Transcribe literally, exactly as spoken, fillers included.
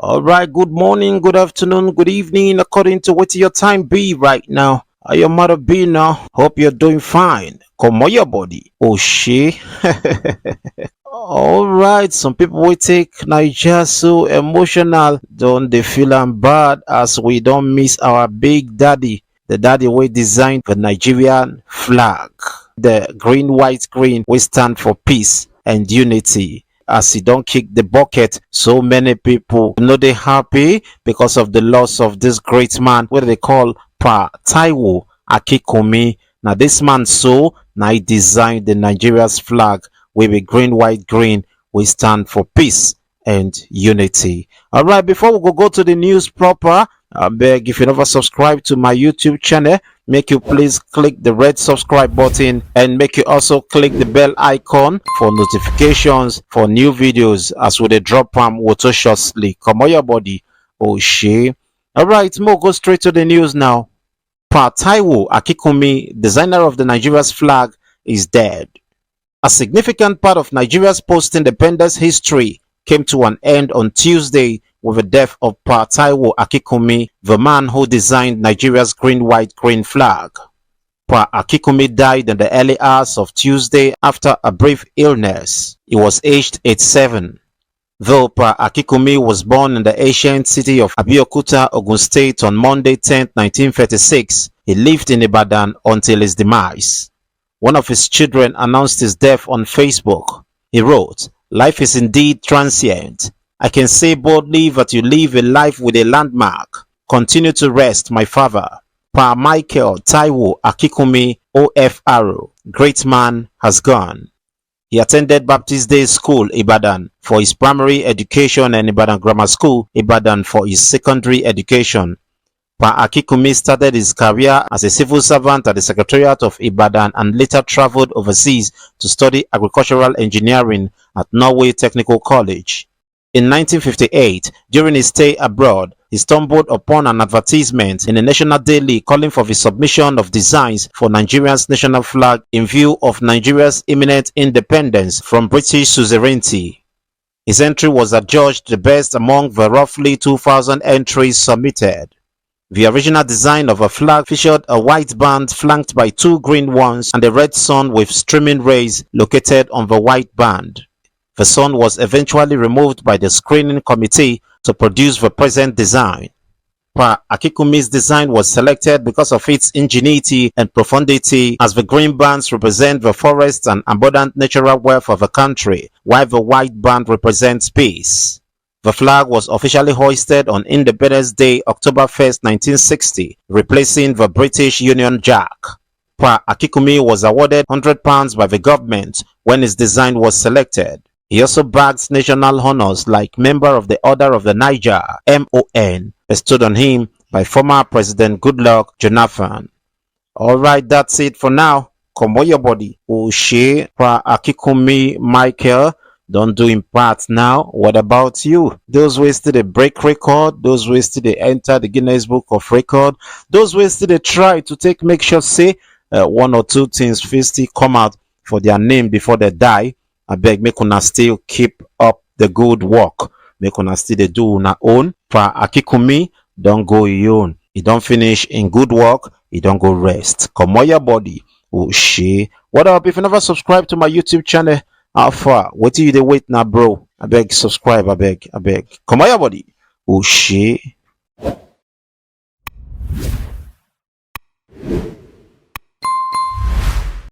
All right, good morning, good afternoon, good evening, according to what your time be right now. How your mother be now? Hope you're doing fine. Come on, your body. Oh, she. All right, some people will take Nigeria so emotional. Don't they feel am bad as we don't miss our big daddy, the daddy we designed the Nigerian flag, the green, white, green, we stand for peace and unity. As he don't kick the bucket, so many people no they happy because of the loss of this great man, what they call Pa Taiwo Akikumi. Now this man so now he designed the Nigeria's flag, we be green, white, green. We stand for peace and unity. All right, before we go, go to the news proper, I beg, if you never subscribe to my YouTube channel, make you please click the red subscribe button and make you also click the bell icon for notifications for new videos as we dey drop am wotoshosley. Come on, your body. Oh, she. All right, mo go straight to the news now. Pa Taiwo Akikumi, designer of the Nigeria's flag, is dead. A significant part of Nigeria's post-independence history came to an end on Tuesday with the death of Pa Taiwo Akikumi, the man who designed Nigeria's green, white, green flag. Pa Akikumi died in the early hours of Tuesday after a brief illness. He was aged eighty-seven. Though Pa Akikumi was born in the ancient city of Abeokuta, Ogun State, on Monday, tenth, nineteen thirty-six, he lived in Ibadan until his demise. One of his children announced his death on Facebook. He wrote, "Life is indeed transient. I can say boldly that you live a life with a landmark. Continue to rest, my father." Pa Michael Taiwo Akikumi, O F R O, great man, has gone. He attended Baptist Day School, Ibadan, for his primary education and Ibadan Grammar School, Ibadan, for his secondary education. Pa Akikumi started his career as a civil servant at the Secretariat of Ibadan and later traveled overseas to study agricultural engineering at Norway Technical College. In nineteen fifty-eight, during his stay abroad, he stumbled upon an advertisement in a national daily calling for the submission of designs for Nigeria's national flag in view of Nigeria's imminent independence from British suzerainty. His entry was adjudged the best among the roughly two thousand entries submitted. The original design of a flag featured a white band flanked by two green ones and a red sun with streaming rays located on the white band. The sun was eventually removed by the screening committee to produce the present design. Pa Akikumi's design was selected because of its ingenuity and profundity, as the green bands represent the forest and abundant natural wealth of the country, while the white band represents peace. The flag was officially hoisted on Independence Day, October first, nineteen sixty, replacing the British Union Jack. Pa Akikumi was awarded hundred pounds by the government when his design was selected. He also bagged national honors like Member of the Order of the Niger, M O N, bestowed on him by former President Goodluck Jonathan. All right, that's it for now. Come on, your body. Oshe, Pa Akikumi Michael, don't do him part now. What about you? Those ways to the break record, those ways to the enter the Guinness Book of Record, those ways to the try to take make sure say uh, one or two things fit still come out for their name before they die. I beg, make una still keep up the good work. Make una still dey do una own. Pa Akikumi don't go your own. He don't finish in good work. He don't go rest. Come on, your body. Oh, she. What up? If you never subscribe to my YouTube channel, how far? What do you dey wait now, bro? I beg, subscribe. I beg. I beg. Come on, your body. Oh, she.